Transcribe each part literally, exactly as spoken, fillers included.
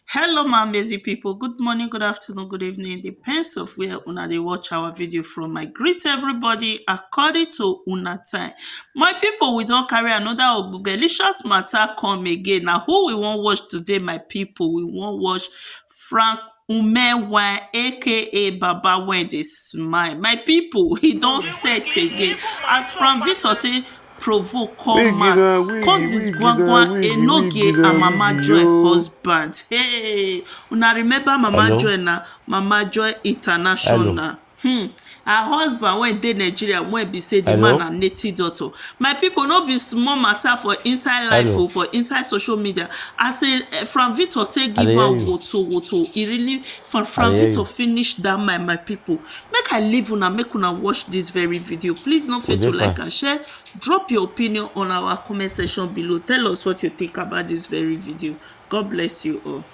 Hello, my amazing people. Good morning, good afternoon, good evening. Depends of where una dey watch our video from. I greet everybody according to una time. My people, we don carry another ogbugelicious matter come again. Na who we wan watch today, my people? We wan watch Frank Umewan, A K A Baba wey dey smile. My people, he don set again. As Frank Victor take provoke come out, come disgwangwan Enogie and Mama Joy husband. Hey, una remember Mama Joy na? Mama Joy International. Hmm. Her husband wey dey Nigeria, wey be say the man na native doctor. My people, no be small matter for inside life o, for inside social media. As a, eh, Frank Victor take give am woto woto, e really, Frank Victor finish that man, my people. Make I leave una, make una watch this very video. Please no fail to like and share. Drop your opinion on our comment section below. Tell us what you think about this very video. God bless you all.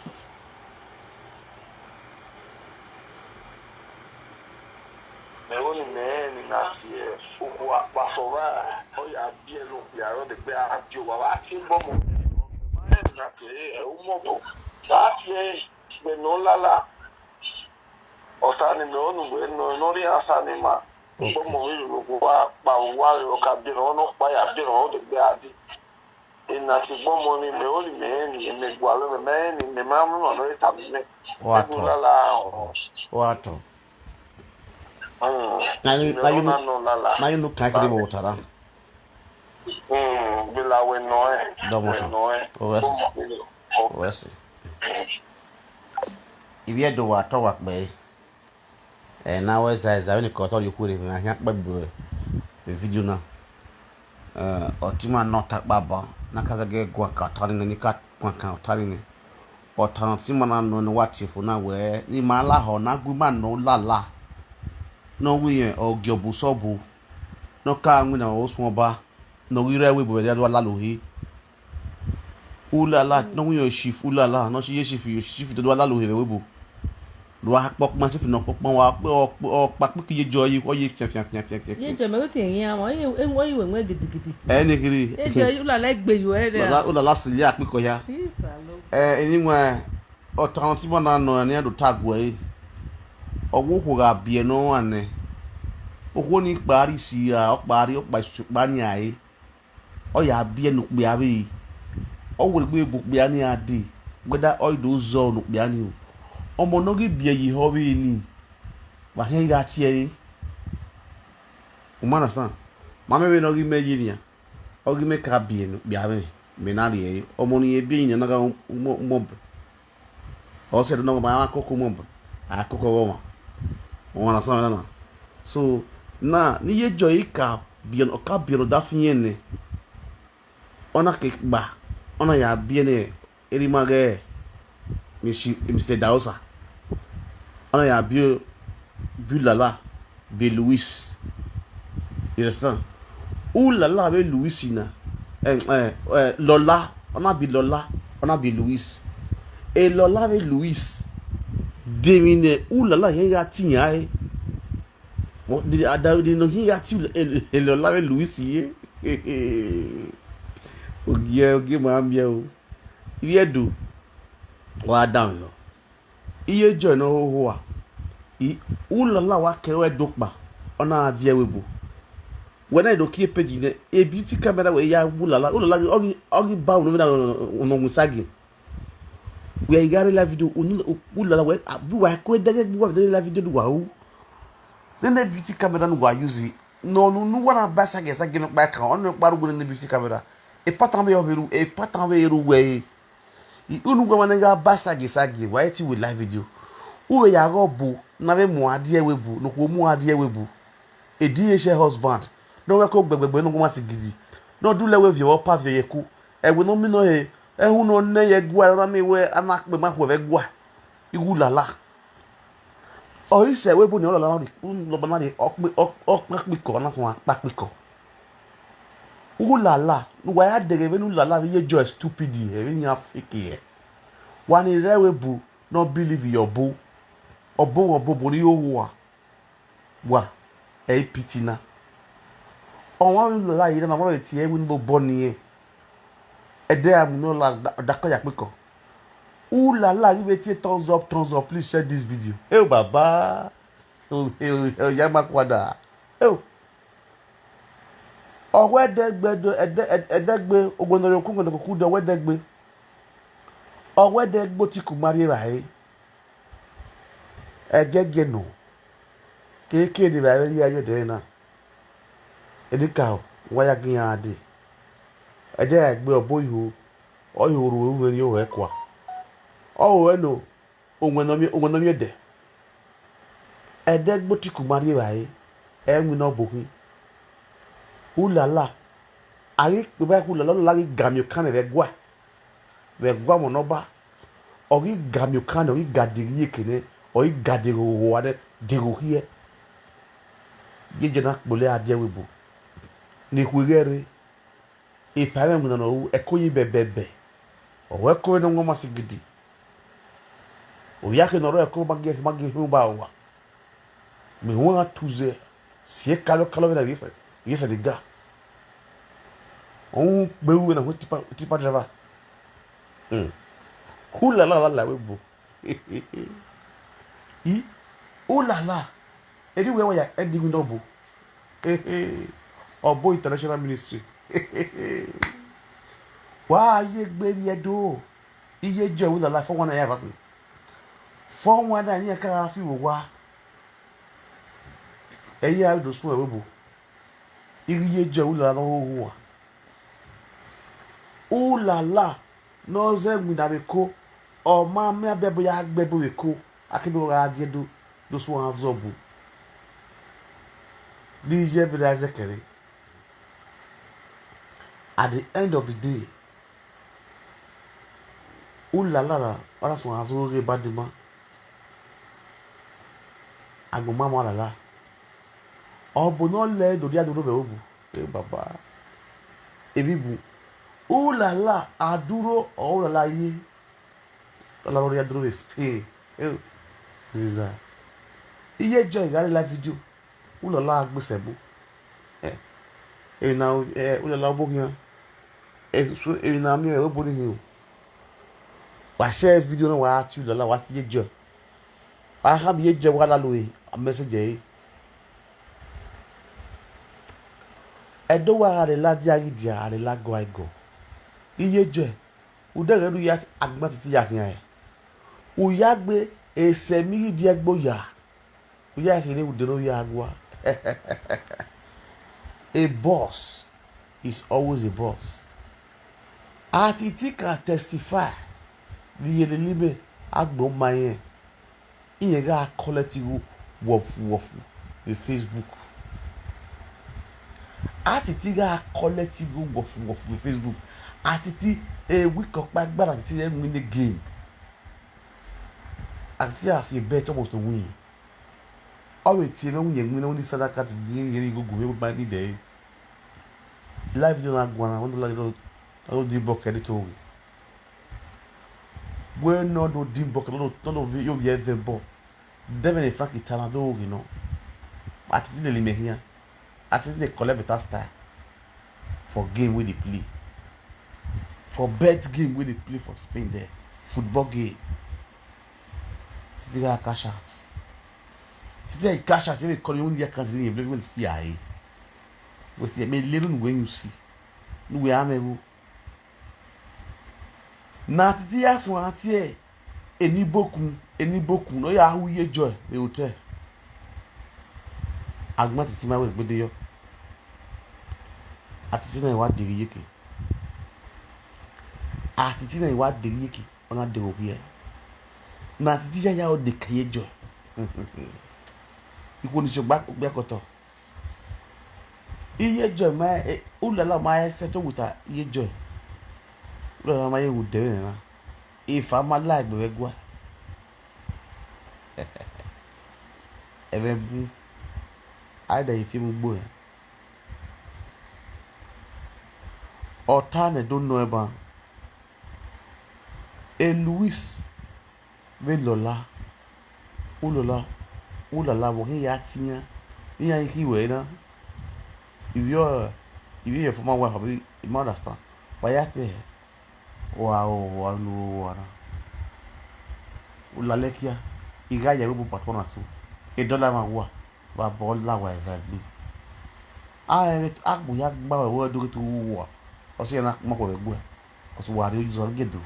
Mẹ vbọ ni mẹ rẹn ni na tie okhuo akpasẹ ọmwa, ọ ya biẹ ne okpia rẹ ọdẹgbẹ a die owa vbe a tie gbọmọ. Mẹ ma rẹn ni na tie ẹre, ẹ u mọ obọ. Vbe a tie ẹre, vbe ne ọ lala, ọ ta ni mẹ ọnii wẹ nọ, ne ọ rhie answer ni ma. Gbọmọ vbe roro okhuo akpa owa rẹ ọ ka biẹ ne ọ nọ kpa ya biẹ ne ọ ọdẹgbẹ a die. Ena tie gbọmọ ni mẹ, ọ ni mẹ rẹn ni, mẹ gualọ mẹ, mẹ rẹn ni, mẹ ma mu nọ ne ọ ta mẹ. Wa tọ. Lala. Wa tọ. Mm. Na you, na you, na no lala. Na you no kan kiri bo tara. Mm, bila wẹ nọ ẹ. Dọmọ sọ. Wẹ nọ ẹ. O rẹ si. Gbọmọ ni. O rẹ si. Ivbi Ẹdo wa tọ wa kpẹre. Ẹ na wẹ zaiza vbene ka ọtọ rhie ukhu rre, mẹ a khian kpẹgbe vbe vidio na. Ẹ, ọtẹn ima ne ọ ta kpabọ, ne a ka zẹgẹ guan kan ọta ni nẹ, ne I ka guan kan ọta ni nẹ. Ọta ne ọtẹn ima na nọ ne ọ wa tie fo na wẹẹ, ne ima la họ ne a gu ima ne ọ lala, ne ọ wẹ irẹn ọ gie ọbo sẹ ọbo, ne ọ ka winna ọre osuẹn ọba, ne ọ ghi rre ẹvbo ebo vbe ẹdẹ do lala ohe. Ulala, ne ọ winna chief ulala, ne ọ si ye chief, chief do lala ohe vbe ẹvbo ebo. Do a kpọkpan, chief ne ọ kpọkpan, wa kpe, ọ kpe, ọ kpa kpiki ye jọ ye, ọ ye fian, fian, fian, fian, fian, Ye fian. Jọ, mẹ wẹ te ẹre yan, ọ ye, ọ ye wẹ gidigidi. Ẹ ni kiri. Ye jọ, ulala egbe yo ẹ rẹ. Ulala, ulala sili akpikọ ya. Isa lo. Ẹ, eni wẹ, ọta ne ọtẹn ima na nọ, ne iran do ta guẹ ẹre. Ọ wẹ okhuo gha biẹ ne ọ rhan nẹ. Okhuo ni kpa rri isi ra, ọ kpa rri, ọ kpa isu kpa nian ẹre. Ọ ya biẹ ne okpia vbe, ọ werriegbe bu okpia ni a dee, whether ọ i do zọ ne okpia ni o. Ọmọ ne ọ ghi biẹ ye ehọ vbe ni, wa khian gha tie ẹre. U ma understand? Ma mẹ vbene ọ ghi mẹ ye nian, ọ ghi mẹ ka biẹ ne okpia mwẹ, mẹ na rhie ẹre. Ọmọ ne irẹn biẹ ye nian na gha umọ, umọ, umọ bẹ. Ọ sẹ ẹdẹ ne ọ ma koko umọ bẹ, a koko ọghọmwa. U ma understand na? So, na, ne I ye jọ ẹre ka biẹ, ọ ka biẹ ne ọ da fian nẹ. Ọ na ke kpa, ọ na ya biẹ ne erha ima ghẹ Mister Daosa. Ọ na ya biẹ, biẹ Ulala, biẹ Louis. You understand? Ulala vbe Louis na, eh, eh, eh, Lọla, ọ na biẹ Lọla, ọ na biẹ Louis. E Lọla vbe Louis, de emwi ne Ulala hia gha te iran ẹre. Wọ, de, a da, de nọ hia gha te Ula-, e, e Lọla vbe Louis ye. Ogie, ogie ma miẹn o. Ivbi Ẹdo, wa danmwehọ. Iye Joy ne ọ hoho a. I, Ulala wa ke ruẹ do kpa, ọ na die ẹvbo ebo. Wẹ na do kie page nẹ, e beauty camera wẹ ya wu Ulala, Ulala ọ ghi, ọ ghi ba unu vbe na nọ wẹ sagiẹn. Wẹ i gha rre live video, unu, Ulala wẹ, a, bu wa ku ẹdẹghe gbe uwa vbe live video ne uwa ru. Nene beauty camera ne uwa use, nọ unu ne uwa na ba sagiẹn sagiẹn nọkpa kan, ọ nọkpa ru wẹ nene beauty camera. Epatan vbe ọ vbe ru, epatan vbe ru wẹ ẹre. I, unu wẹ mwa ne gha ba sagiẹn sagiẹn, wa i te wẹ live video. U vbe ya ghe ọbo ne a vbe mu a die ẹvbo ebo, ne okhuo mu a die ẹvbo ebo. A D H L husband, ne ọ wẹ ko gbẹgbẹgbẹ ne ọ gu ma sigidi, ne ọ dulẹ wẹ viọ vbe ọpa viọ ye ẹko, ẹvbo ne ọ miẹn nọ he, ẹhun ne ọ nẹ ye ẹguae, ọ na miẹn wẹ a na kpe ma khuẹ vbe ẹguae. Igho Ulala. Ọ i sẹ ẹvbo ebo ne Ulala na rhie, Ulala na rhie, ọ kpe, ọ, ọ kpa kpikọ, ọ na suẹn kpa kpikọ. Ulala, ne uwa ya dẹghe vbene Ulala vbe ye Joy stupid hẹ, vbene iran fake hẹ. Wa ni rre ẹvbo ebo ne ọ believe ye ọbo. Ọbo, ọbo, ọbo ne I hoho a. Wa, ẹ i pity na. Ọmwa vbe Ulala ye na, ọmwa vbe tie ẹre wẹ ne obọ ni rẹn. Ẹdẹ a mu ne ọ la ọdakọ ya kpekọ. Ulala ghi vbe tie thumbs up, thumbs up, please share this video. Eo baba. Eo, eo, eo, ya ma kuada. Eo. Ọ wẹ ẹdẹgbe do, ẹdẹ, ẹdẹ, ẹdẹgbe, ogbẹnọrọkun, ogbẹnọkun do, ọ wẹ ẹdẹgbe. Ọ wẹ ẹdẹgbe otiku ma rri evbare. Ẹgiẹgiẹ nọ, kekere ne evbare rhie ye ẹdẹ na, enikaro wa ya gie iran dee. Ẹdẹ ra egbe ọbo iho, ọ iho ru ru vbene ọ hẹ kua. Ọ ho ẹre nọ, owẹn ne ọ miẹn, owẹn ne ọ miẹn ẹdẹ. Ẹdẹgbe otiku ma rri evbare, ẹ i winna ọbo khin. Ulala, a ghi kpeba ẹkhu ulala, ulala ghi ga miẹn okan nẹ vbe ẹguae, vbe ẹguae ọmọ ne ọ ba. Ọ ghi ga miẹn okan nẹ, ọ ghi ga deghe iyeke nẹ, ọ ghi ga deghe owa nẹ, deghe okhiẹ. Iye Joy na kpolo a die ẹvbo ebo, ne ikhuo ighẹ rre. Epa mwẹ winna ne ọ ru, ẹko yi bẹbẹbẹ. Ọ ru ẹko vbene ọ wan ma sigidi. Ovbi akhe ne ọ rre ẹko ma gie, ma gie hin ba owa. Mẹ wan tu zẹ, si ekalọ ekalọ vbene vbe sẹ, vbe sẹ ni ga. Ọ ru kpe ru vbene ọ hu tipa, tipa driver. Hmm. Ulala la la ẹvbo ebo. I, ulala, erriọ uwẹ wa ya ẹdẹ iwinna ọbo. Ọbo International Ministry. Wa ye egbe rhie do. Iye Joy ulala four one nine ya vbe akhin. Four one nine iran ka gha fi vbe owa. Ẹ i ya do suẹn ẹvbo ebo. I ghi ye Joy ulala ne ọ hoho uwa. Ulala ne ọ zẹ winna vbe eko, ọ ma miẹn abẹbo ya gbe ẹbo vbe eko, a kegbe gha die do, do suẹn zọ bu. Ni iye vbe ra zẹ kẹre. At the end of the day, ulala ra, ọ na suẹn zọ ghe badima. Agbọn ma ma ulala. Ọ bu ne ọ lẹ do rhie adurho vbe ẹvbo ebo. E baba. Evbi bu. Ulala adurho ọ ulala ye. Ulala rhie adurho vbe Spain. E, ziza. Iye Joy gha rre live video. Ulala gbe sẹ ẹvbo. Eh, emwi na, eh, ulala ọbo khian. Eh, so, emwi na miẹn ẹvbo ni hin o. Wa share video na, wa tie ulala, wa tie Iye Joy. Wa khama Iye Joy wa lalo e message ẹre. Ẹdẹ uwa gha rre ladian ghi dia, a rre lagọ a i gọ. Iye Joy, u deghẹ ne u ya agbọn titi ya khian ẹre. U ya gbe esẹ emwi ghi dia ẹgbo ya. U ya kherhe vbe ude ne ovbi a gua. A boss is always a boss. Atiti can testify vbe iye lele imẹ, agbọn ma irẹn, irẹn gha collect igho wọfu wọfu vbe Facebook. Atiti gha collect igho wọfu wọfu vbe Facebook. Atiti, eh, week ọkpa gba na Atiti rẹ win game. Atiti gha fi bet almost win. Ọ vbe tie mwẹ win yẹn win, win ni Standard Chartered, win yẹn ni gogo, win ma ni dẹ. Live video na guan na, wẹn do la do di bọkẹ ẹre to ghe. Wẹ ne ọ do di bọkẹ, ne ọ do, ne ọ do yo vbiẹ vẹ bọ. Dẹ vbene Frank ta na do ghe nọ. Atiti lele imẹ khian. Atiti dey collect better style for game wey dey play. For bet game wey dey play for Spain there. Football game. Atiti gha cash out. Atiti gha cash out, even call you only account in your blame, wey see aye. Wey see, me le nu we you see. Nu we ame wo. Na Atiti ya suẹn tie eni bokun, eni bokun, ne ọ ya hu Iye Joy vbe hotel. Agbọn Atiti ma wẹ gbede yọ. Atiti na wa deghe iyeke. Atiti na wa deghe iyeke, ọ na deghe okhiẹ. Na Atiti ya ya ọ de ka Iye Joy. Ikhuo ni si ogba, ogba kọtọ. Iye Joy ma, eh, ulala ma ẹsẹ to wuta Iye Joy. Ulala ma ye wu dẹ vbe na. Efa ma la egbe vbe ẹguae. Ẹmwẹ bun, a i da ye fi mu gbo rẹn. Ọ ta nẹ do nọ ẹban. E Louis vbe Lọla, Ulọla, Ulala vbe ọ khin ya tie iran, iran i khin wẹ na. Ivbi ọ, ivbi your former wife, abi, I ma understand. Wa ya te hẹ. Wa o, wa nu wa na. U lalẹ kia, I gha ya vbe bu part one and two. E dọla mwa wa, wa bọ la wa eva egbe. A, a gbe ya gba wẹ wẹ do ghe te u wa. Ọ sẹ na ma khuẹ vbe gbe. Cause wa rhie ozan giedo.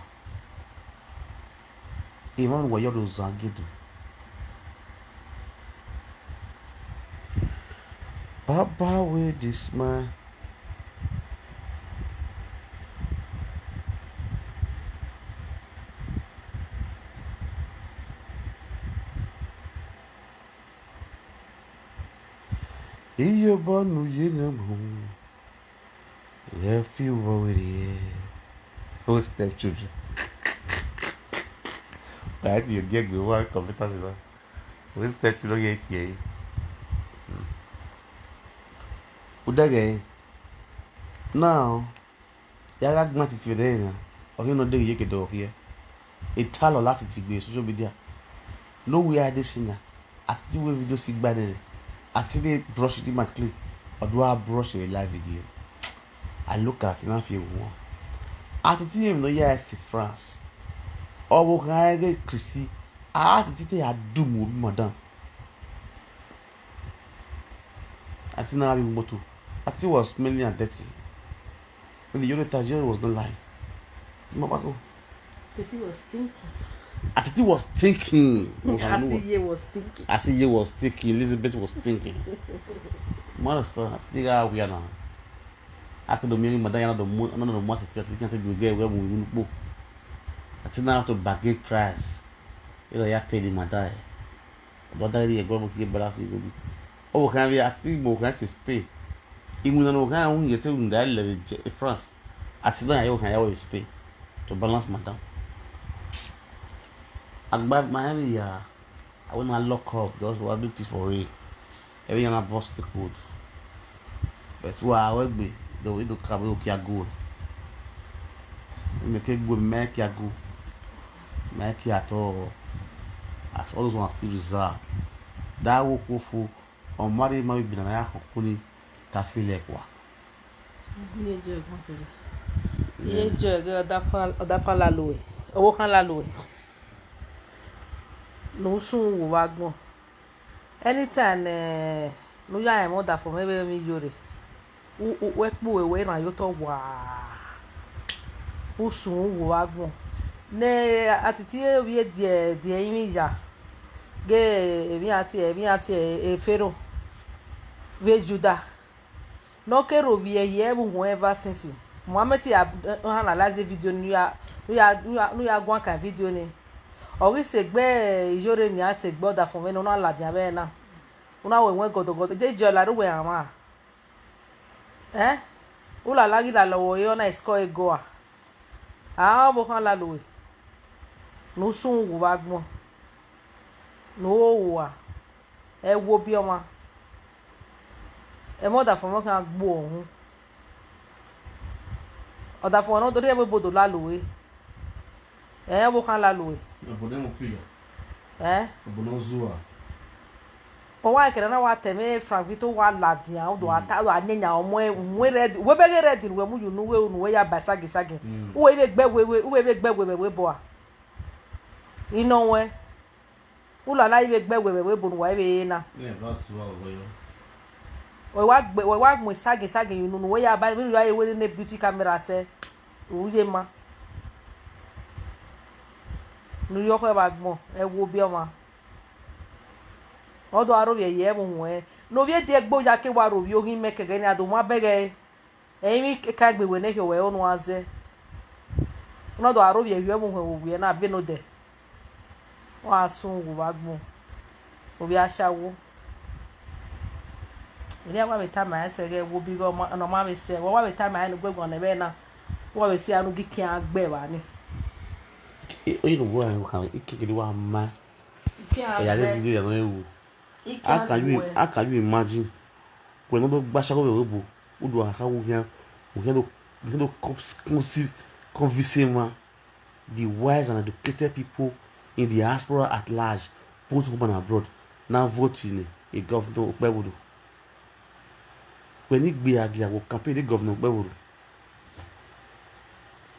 Emwa ne uwa ya rhie ozan giedo. Baba wey dey smile. Iyobọ ne u ye ne agbọn, ẹ fi vbọ werriẹ. Old step children. Right, you get me one computer sila. Old step children get here. Udaghẹ. Now, ya gha gbẹn Atiti vbe ẹdẹrẹn na, ọ ghi nọ deghe iyeke dọghe okhiẹ. Etalọ la Atiti gbe social media. No where Adesina, Atiti wẹ video si gba nẹ, Atiti dey brush the man clean. Ọ do a brush vbe live video. I look at na fi ewu wọn. Atiti emwi ne ọ ya ẹse France. Ọvbokhan ẹghẹ Kristi, Atiti te ya dumu obi madam. Atiti na gha vbe moto. Atiti was smelling and dirty. When the Yoruba, Yoruba was not lying. Atiti ma bago. Atiti was stinking. Atiti was stinking. Asiye was stinking. Asiye was stinking. Elizabeth was stinking. Man of stone, Atiti gha wia na. I could do me, madam, I don't know, I don't know what Atiti, Atiti can't do get where we look. Atiti now have to bargain price. Ila ya pay the madam. Ọ da rhie ẹguẹ vbe okhiẹ balance igobi. Ọvbokhan vbe Atiti mu okhian si Spain. Iwinna ne okhian ru ye te rhunmwuda ẹlẹ vbe France. Atiti na ya okhian ya vbe Spain to balance madam. Agba ma rẹn vbe ya, I wanna lock up, just wa do peace for real. Ẹvbo iran na burst the code. But wa ru egbe, do we do ka vbe okia goal. Mẹ ke gbe mẹ kia goal. Mẹ kia tọ. As all those ones still reserve. Da wo kuo fo, ọ ma rre ma vbe igbinna na ya khọn kuni, ta feel like wa. Iye jẹ ẹgẹ, iye jẹ ẹgẹ, ọdafa, ọdafa lalo ẹre, ọvbokhan lalo ẹre. Ne usun wo vbe agbọn. Anytime ne, ne u ya rẹn mwẹ ọdafẹn mwẹ vbe emwi iyore, u, u, u kpe uwẹ, wẹ rhan ye otọ wa, usun wo vbe agbọn. Ne Atiti ovbi ediẹ, ediẹ rinmwian ya, ghe emwi iran tie, emwi iran tie Fero vbe Juda. Ne ọ ke rhovbiẹ ye ẹvbo uhunmwu ever since. Muhammed ya analyze video ne u ya, ne u ya, ne u ya, ne u ya guan kan video ni. Ọ ghi sẹ egbe iyore nian, sẹ egbe ọdafẹn mwẹ ne u na ladian vbe ẹre na. U na wẹ wẹn gọdọgọdọ, je, je ọ la rre uwẹ rhanmwa. Ẹn? U lala ghi lala ọvbọre, ọ na iskọ ẹre gua. A, ọvbokhan lalo ẹre. Ne usun wo vbe agbọn. Ne u ho ua. Ẹ wo obi ọmwa. Ẹmwẹ ọdafẹn mwẹ khian gbe uhunmwu. Ọdafẹn ne ọ do rhie ẹvbo ebo do lalo ẹre. Ẹn, ọvbokhan lalo ẹre. Ẹbọ ne mu kiya. Ẹn? Ẹbọ ne ọ zua. Ọ wa kẹrẹ na wa ta ẹmwẹ Frank Vito wa ladian, u do a ta, u do a yan yan ọmọ ẹre, u mu ẹre ready. Wẹ bẹghe ready ne uwẹ mu ye unu, wẹ unu wẹ ya ba sagin sagin. Mm. Uwẹ vbe gbe ẹwe, uwẹ vbe gbe ẹwe vbe ẹvbo a. Inọ wẹ. U lala i vbe gbe ẹwe vbe ẹvbo ne uwa i vbe re na. Nẹ, ẹvbo a sua ọvbọyọ. Wẹ wa gbe, wẹ wa mu sagin sagin ye unu ne uwẹ ya ba, vbene u ya ye wẹ ne beauty camera sẹ, u ye ma. Ne u ye ọkhọ vbe agbọn, ẹ wo obi ọmwa. Ọ do a rhovbiẹ ye ẹvbo uhunmwu ẹre. Ne ovbi ediẹ gbe oya ke wa rhovbiẹ oghi mẹ kẹgẹ ne a do ma bẹghe ẹre. Ẹrinmwi ka egbe wẹ ne khian wẹ unu a zẹ. Unu do a rhovbiẹ ye ẹvbo uhunmwu ẹre vbe owiẹ na bene odẹ. Wa sun wo vbe agbọn. Ovbi ashawo. Erriọ wa vbe tama ẹn sẹ ghẹ wo bi igho ọma, ne ọ ma vbe sẹ, wa wa vbe tama ẹn ne u guẹguan nẹ vbe na. Wa vbe sẹ anu gi kian gbe evba ni. E, oyi no wo an kan, ikekele wa ma. Kian Ẹya ghe zẹ. Video ya nọ wu. Ikian How can you, wẹ. How can you imagine? Wẹ ne ọ do gba ashawo vbe obo, u do a kha wo khian, u khian do, u khian do con-, convince, convince emwa. The wise and educated people in the diaspora at large, both home and abroad, na vote in a governor Okpebholo. Wẹ ne I gbe a gia wo campaign ne governor Okpebholo.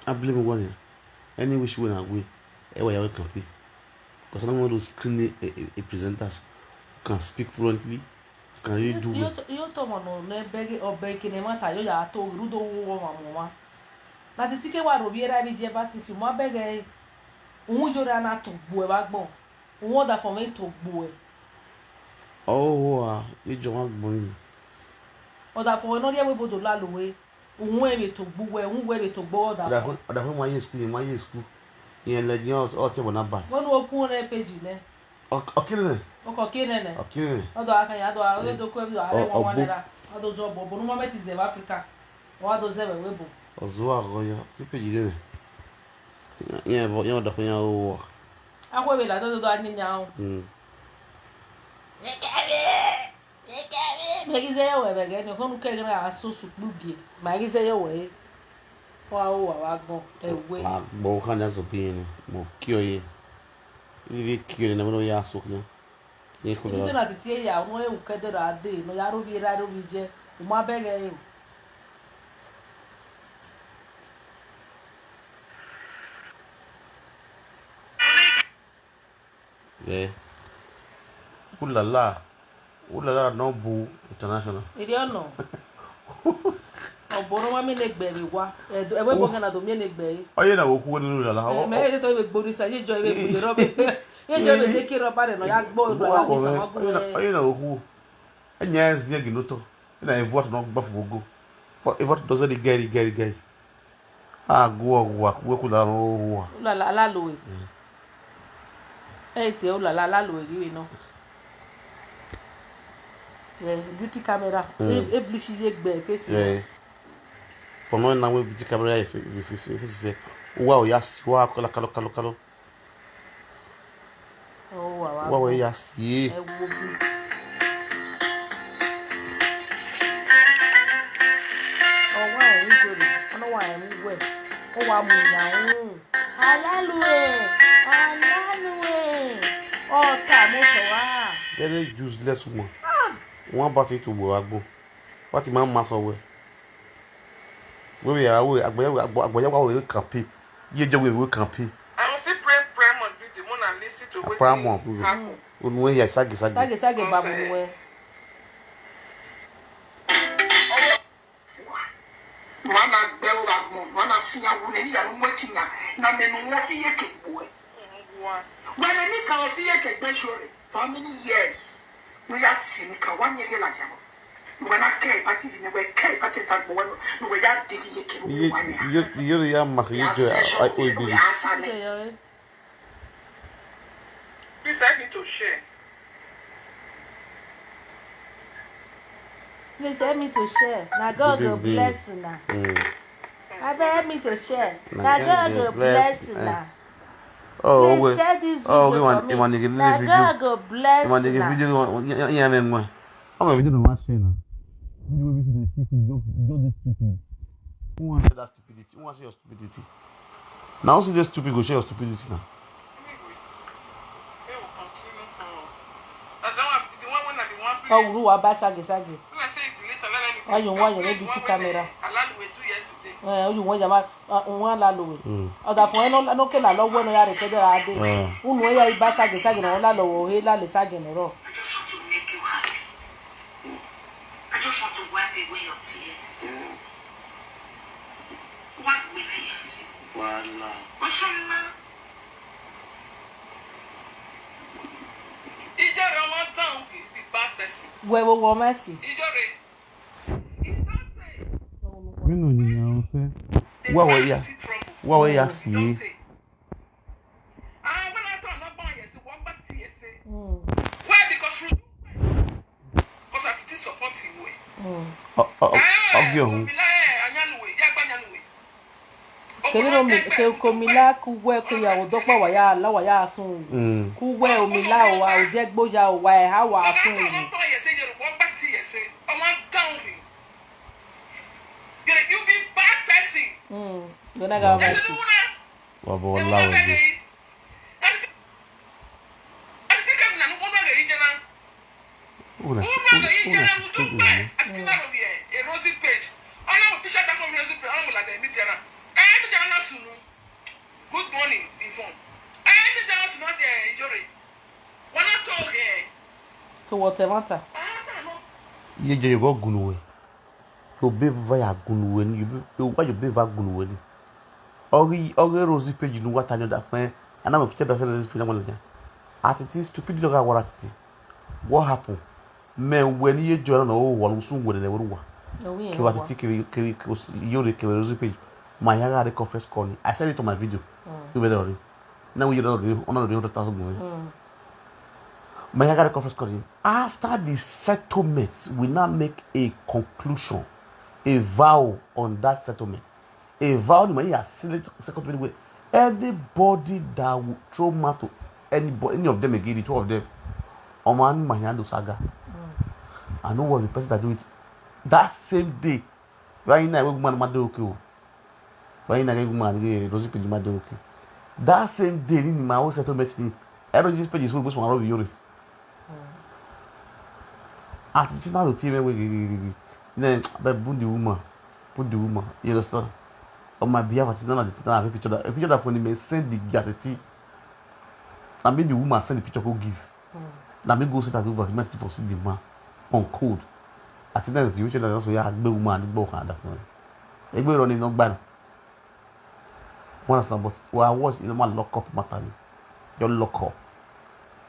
A blame wẹ nian. Any which way na way, ẹ wa ya wẹ campaign. Because I don't want to screen a, a, a presenters who can speak fluently, who can really do well. Iyo tọ ọmọ nọ ne bẹghe ọbẹ ke ne ma ta yo ya to rudo wo wo ma mo ma. Na sisi ke wa ro vbiẹ ra vbe ye ba sisi ma bẹghe. Uhun yo ra na to gbuẹ vbe agbọn. Uhun ọdafọn mwẹ to gbuẹ. Ọ ho a, ejọ ma gbọn yi. Ọdafọn wẹ ne ọ rhie ẹvbo ebo do lalo wẹ. Uhun ẹvbo to gbuẹ, uhun wẹ ẹvbo to gbuẹ ọdafọn. Ọdafọn ma ye school, ma ye school. Iran ladian ọtẹn Barnabas. Wẹ nu okun rẹ page nẹ. Ọkiri nẹ. Ọkọ kiri nẹ. Ọkiri nẹ. Ọdọ akanya, ọdọ a, ọdọ ko ẹvbo a rẹ wọn wan nẹ ra. Ọdọ zọ bọ, bọ nu ma mẹ ti zẹ vbe Africa. Wa do zẹ vbe webo. Ọzọ aghọ ya, ti page nẹ. Iran vọ, iran ọdafọn iran ho a. Akhọe vbe la dodo a nyinya o. Mm. Ekẹvbe, ekẹvbe. Mẹ ghi zẹ yọ wẹ vbe ẹghẹ ne, ọkhọnu kẹ ghe na a so sukpugbe. Ma ghi zẹ yọ wẹ. Wa ho wa wa gbọn, ẹwe. Wa gbọn kha na so bi ne, mo ki ọ ye. Ivi ki ọ ye na mo ya so khian. Ye ko Ibi la. To na titi ya, unu e ukẹdẹ ra de, ne ọ ya ro vbiẹ ra ro vbiẹ ye. U ma bẹghe ẹre o. Vbe ulala, ulala nọ bu international. Erriọ nọ. Ọ bọ ne ọ ma miẹn ne egbe vbe wa. Ẹdọ, ẹvbo ebo khẹ na do miẹn ne egbe re. Ọ ye na vbe okhuo ne ulala. Ẹ, mẹ he to vbe gbe orisa, ye jọ vbe gbe rọ vbe. Ye jọ vbe de ke rọba rẹ nọ ya gbo ulala ni sa ma gu. Ọ ye na vbe okhuo. Ẹyan ziẹn ghi ne otọ. Ena evbuata ne ọ gba fo vbe ogo. Evbuata dọ zẹ ni gẹri gẹri gẹri. A gu ọgua, wẹ ku la rọ owa. Ulala lalo e. Mm. Ẹ tie ulala lalo e ghi vbe nọ. Eh, beauty camera. Mm. E, e bleach ye gbe face. Eh. Fọnọ na wẹ beauty camera ye fe, fe, fe, fe, face. Uwa o ya si, uwa kala, kalo, kalo, kalo. Ọ wa wa Uwa wẹ gbọn. Ya si e. Ẹ wo bi. Ọ wa ẹmwẹ ijoro, ọ nọ wa ẹmwẹ uwẹ, ọ wa mu yan ru. Alalue, alalue. Ọ ta mo sọ wa. Very useless woman. Ah. Wọn bá ti tugbo agbọn. Wá ti ma ma sọ wẹ. Wẹ vbe ya wẹ, agbẹya, agbẹya wa wẹ campaign. Ye jọ wẹ wẹ campaign. I will still pray, pray more video, more than listen to wetin Abraham, happen. Unu ya sage, sage. Sage, sage, babu nuẹ. Ma na gbe ura gbọn, ma na fian wu ne ya mu etiyan, na me nu mo fi ye ke gbo e. Wa. Wẹ ne ni ka fi ye ke gbe sure. For how many years? No ya ti ni ka wa nyẹ ye la jabo. Wẹ na ke party ni wẹ ke party ta gbo wẹ no wẹ ya de ye ke Iye, wa ni. Iye, iye ya ma ke ye jọ a, o ibi. Please help me to share. Please help me to share. Na God go bless una. Mm. Abeg help me to share. Na God go bless una. Oh, please share this video for me. Na God go bless una. Video, yeah, yeah, yeah. Ọ video no wan share na. Video wey be say dey see just, just dey stupid. Who wan share that stupidity? Who wan share your stupidity? Na who say dey stupid go share your stupidity na. Ọ wuru wa ba sage sage. Ayo wọn yẹrẹ beauty camera. Eh, ayo wọn yama. Wan lalo we. Ọdafọn ẹre ne ọ kele alọ wẹ ne ọ ya rre ẹkẹdẹ ra dee. Unu ẹre ya i ba sage sage ne ọ lalo wẹ, ọ he lale sage ne rrọọ. I just want to make you happy. I just want to wipe away your tears. Wipe away your sin. Wàhálà. Ọsọmọ. Ijore ọmọ town be bad person. Wẹ wo wọ mercy. Ijore. Vbene ọ yin iran sẹ, wa wẹ ya, wa wẹ ya si ẹre. Ọ, ọ, ọ, ọ gie ọhun. Kevbe ne omi, ke, ke omi la ku wẹ ke ya odọkpa wa ya la wa ya sun. Mm. Ku wẹ omi la o wa, odiẹgbo ya o wa, ẹha wa sun. You be bad person. Mm. Wa bọ la wẹ ye. Una, una, una, una, una. Good morning, Yvonne. Eh, me just want the Iyore. Wanna talk, eh? To what, Evanta? Iye Iyore, vbe ọ gunu wẹ? Yobe eva ya gunu wẹ ni, yobe, wa yobe eva gunu wẹ ni. Ọ ghi, ọ ghi Rosie Page ne uwa ta ni, ọ da fẹn, a na mwẹ picture da fẹn Rosie Page na wẹ lẹ nian. Atiti stupid dog a wara titi. What happen? Mẹ wẹ ne Iye Iyore na, ọ wẹ usun wẹ ne wẹ uwa. Kevbe Atiti, kevbe, kevbe, kevbe Iyore, kevbe Rosie Page. Ma ya gha rre conference call ni. I said it on my video. You better already. Now we don't know, hundred thousand. Ma ya gha rre conference call ni. After the settlement, we now make a conclusion, a vow on that settlement. A vow ni ma ya seal settlement wẹ, anybody that will throw mouth to anybody, any of them again, the two of them, ọmọ ni ma hia do saga. I know was the person that do it that same day. Right now, we man ma dey okay o. Right now, we man dey, Rosie Page ma dey okay. That same day, ni ma whole settlement ni, Rosie Page is supposed to rob Iyore. Atiti na do tie mwẹ wẹ ghighighi. Nẹ, but put the woman, put the woman, you understand? On my behalf, Atiti na, Atiti na, a picture that, a picture that for me send the girl Atiti. Na me the woman send the picture go give. Na me go say that the woman for see the man on code. Atiti na the situation that also ya gbe woman ni gbe ọkhan da fun. Egbe rọ ni nọ gba na. You understand? But we are watch, you know, man lock up matter ni. You lock up.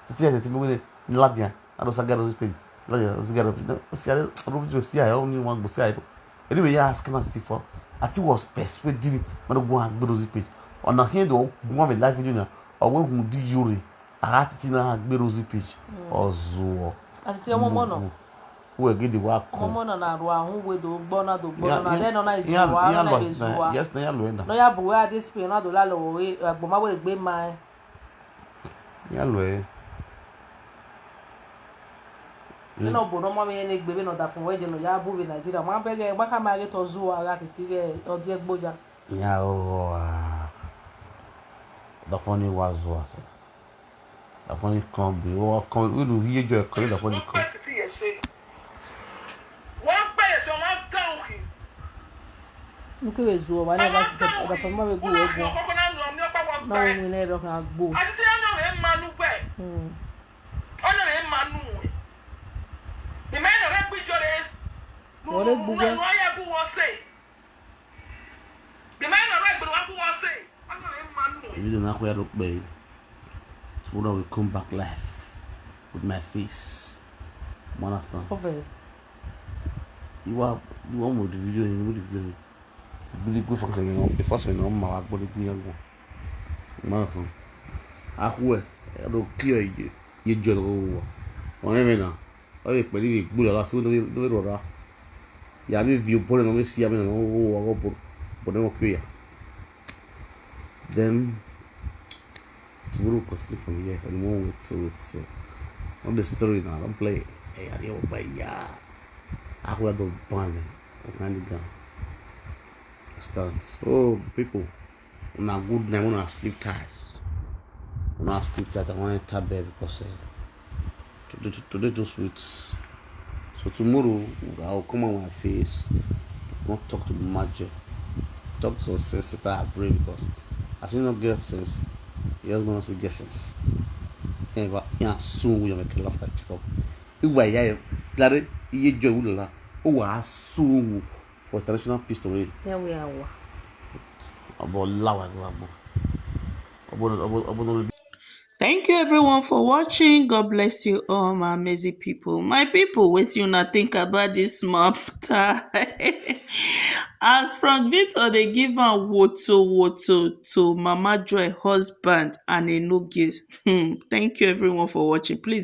Titi ya titi me wele, ni ladian, I don't say get Rosie Page. Ladian, Rosie get Rosie. No, see, I don't, Rosie, see, I only want to see, I don't. Anyway, yeah, ask him and see for. I still was persuading him, man, go and get Rosie Page. On the hand, go on with live video now. Or when we do Iyore, I had to see now get Rosie Page. Or Zuo. Atiti ọmọ ọmọ nọ. Wẹ gidi wa kọ. Ọmọ na na ru ahun wẹ do gbọ na do gbọ na, then ọ na zuwa, ọ na zuwa. Yes, na ya lo ena. No ya bu wẹ a dey Spain, na do la lo wẹ agbọn ma wẹ gbe ma. Ya lo e. Ena obo ne ọmọ mwẹ ne gbe vbene ọ da fun wẹ je nọ ya bu vbe Nigeria. Ma bẹghe, ma khama ghe te ọ zuwa gha titi ghe ọ die gboja. Ya o. Da fun ni wa zuwa se. Da fun ni kan be, wa kan, unu hiẹ jọ kan, da fun ni kan. Wa gbe ye se, wa da uhi. Nuke vbe zuọ, wa ne wa si se, da fun ma vbe gu wẹ guan. Na wẹ winna ẹre ọ khan gbo. Atiti ọnọ vbe ma nu gbe. Hmm. Ọnọ vbe ma nu wẹ. Imẹ nọ rẹ gbe Iyore. Wọ rre gbe uwẹ. Nu ya bu wọ se. Imẹ nọ rẹ gbe wa bu wọ se. Ọnọ vbe ma nu wẹ. Video na khuẹ ro kpe. Tomorrow I will come back live with my face. You understand? Perfect. You are, you want more the video, you know the video. Gbili gbe fast, you know, the fast, you know, ma wa gbọ de gbe yan gbọ. Ma fun. Akhuẹ, ẹ do ki ọ ye, ye jọ lọ wa. Ọnrẹn mwẹ na, ọ ye kpẹlẹ vbe gbe lala so do do rọra. Ya vbe view bọrẹ nọ vbe si ya vbe na, ọ wo wa bo, bo ne ọ kio ya. Then, tomorrow we continue from here. Anymore wait, so wait, so. Not the story now, don't play. Hey, I didn't buy ya. I will do ban. What kind of gun? Understand? So, people, una good night, una sleep tight. Una sleep tight, I want to enter bed because, uh, today, today too sweet. So tomorrow, I will come on my face, go talk to Mama Joy. Talk some sense to her brain because as he no get sense, he just gonna say get sense. Ever, yeah, soon we have a last check up. Iwa ya, Lare, iye jọ iwu lala. Uwa soon for international peace to reign. Ya we awa. Ọbọ la wa gbe wa gbọ. Ọbọ, ọbọ, ọbọ no. Thank you everyone for watching. God bless you all, my amazing people. My people, wetin una think about this matter? As Frank Victor dey give am woto woto to Mama Joy husband and Enogie. Hmm. Thank you everyone for watching. Please